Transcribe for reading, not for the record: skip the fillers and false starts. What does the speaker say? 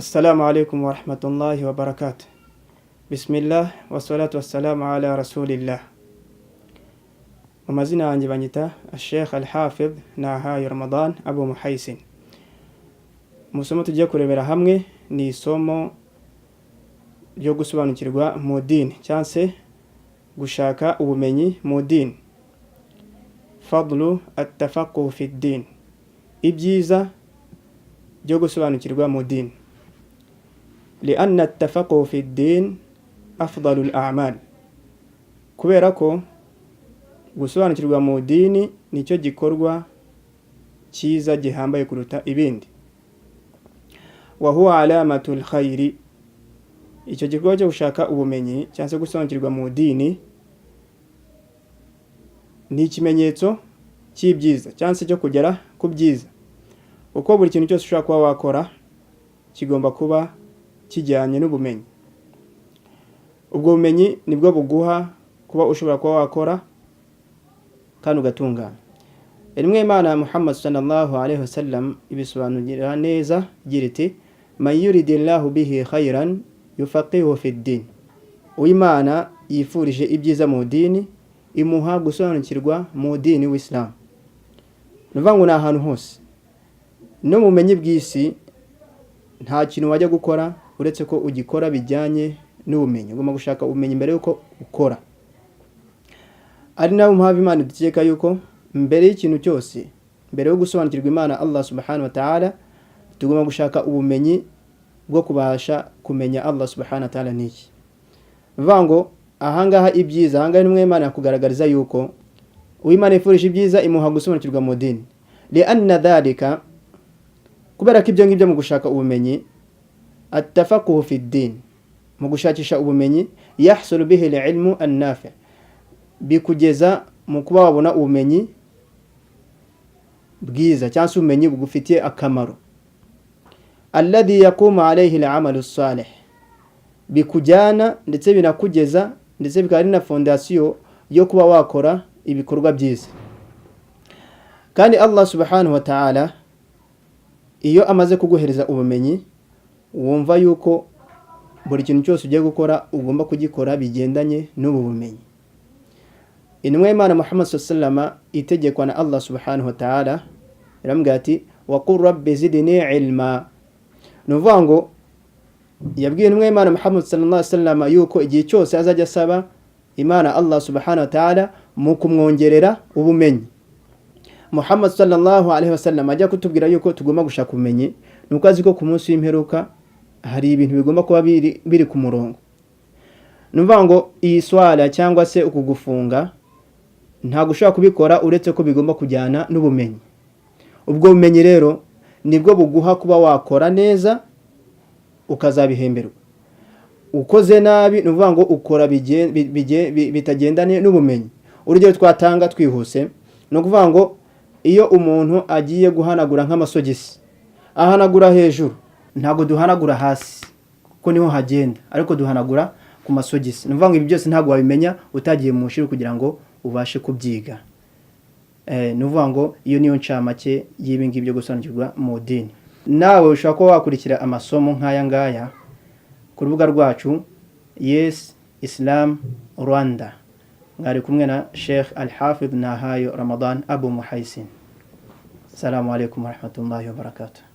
Assalamu alaikum warahmatullahi wabarakatuh. Bismillah wassalatu wassalamu ala rasulillah. Mu mazina yanjye banyita Sheikh Al-Hafidh Nahayo Ramadan Abu Muhaisin. Mu isomo tugiye kurebera hamwe ni isomo ryo gusobanukirwa mu dini cyangwa se gushaka ubumenyi mu dini. Fadlu at-tafaqquh fi din. Ibyiza byo gusobanukirwa mu dini. لأن التفقه في الدين أفضل الأعمال. Kubera ko gusobanukirwa mu dini nicyo gikorwa cyiza gihambaye kuruta ibindi. وهو علامة الخير. Icyo gikorwa cyo gushaka ubumenyi cyangwa se gusobanukirwa mu dini ni ikimenyetso cy'ibyiza cyangwa se cyo kugera ku byiza, kuko buri kintu cyose ushobora kuba wakora kigomba kuba kijyanye n'ubumenyi. Ubwo bumenyi nibwo buguha kuba ushobora kuba wakora kandi ugatungana. Rimwe Imana Muhammad sallallahu alaihi wasallam ibisobanurira neza igira iti: "Man yuridillahu bihi khairan yufaqihu fi ddin." Uwimana yifurije ibyiza mu dini imuha gusobanukirwa mu dini w'Islam. Ni ukuvuga ngo ni ahantu hose no mu bumenyi bw'isi, nta kintu wajya gukora uretse ko ugikora bijyanye n'ubumenyi. Ugomba gushaka ubumenyi mbere y'uko ukora. Ari nayo mpamvu Imana idutegeka yuko mbere y'ikintu cyose, mbere yo gusobanukirwa Imana Allah subhanahu wa ta'ala, tugomba gushaka ubumenyi bwo kubasha kumenya Allah subhanahu wa ta'ala niki. Bivuga ngo ahangaha ibyiza, ahangaha nimwe Imana yakugaragariza yuko uwimana yifurije ibyiza imuha gusobanukirwa mu dini. لأن ذلك, kubera ko ibyo ngibyo mu gushaka ubumenyi, التفقه في الدين, mu gushakisha ubumenyi, يحصل به العلم النافع, bikugeza mu kuba wabona ubumenyi bwiza cyangwa se ubumenyi bugufitiye akamaro. الذي يقوم عليه العمل الصالح, bikujyana ndetse binakugeza ndetse bikaba ari na fondasiyo yo kuba wakora ibikorwa byiza. Kandi Allah subhanahu wa ta'ala iyo amaze kuguhereza ubumenyi, wumva yuko buri kintu cyose ugiye gukora ugomba kugikora bigendanye n'ubu bumenyi. Intumwa y'Imana Muhammad sallama itegekwa na Allah subhanahu wa ta'ala iramubwira ati: "وقل رب زدني علما." Ni ukuvuga ngo yabwiye intumwa y'Imana Muhammad sallallahu alaihi wasallam yuko igihe cyose azajya asaba Imana Allah subhanahu wa ta'ala mu kumwongerera ubumenyi. Muhammad sallallahu alaihi wasallam ajya kutubwira yuko tugomba gushaka ubumenyi, ni uko azi ko ku munsi w'imperuka hari ibintu bigomba kuba biri ku murongo. Ni ukuvuga ngo iyi swala cyangwa se uku gufunga ntabwo ushobora kubikora uretse ko bigomba kujyana n'ubumenyi. Ubwo bumenyi rero nibwo buguha kuba wakora neza ukazabihemberwa. Ukoze nabi, ni ukuvuga ngo ukora bitagendanye n'ubumenyi. Urugero twatanga twihuse ni ukuvuga ngo iyo umuntu agiye guhanagura nk'amasogisi, ahanagura hejuru, ntabwo duhanagura hasi kuko niho hagenda, ariko duhanagura ku masogisi. Ni ukuvuga ngo ibi byose ntabwo wabimenya utagiye mu ishuri kugira ngo ubashe kubyiga. Ni ukuvuga ngo iyo niyo ncamake y'ibi ngibi byo gusobanukirwa mu dini. Nawe ushobora kuba wakurikira amasomo nk'aya ngaya ku rubuga rwacu Yes Islam Rwanda. Mwari kumwe na Sheikh Al Hafidh Nahayo Ramadan Abu Muhaisin. Assalamu alaikum warahmatullahi wabarakatuh.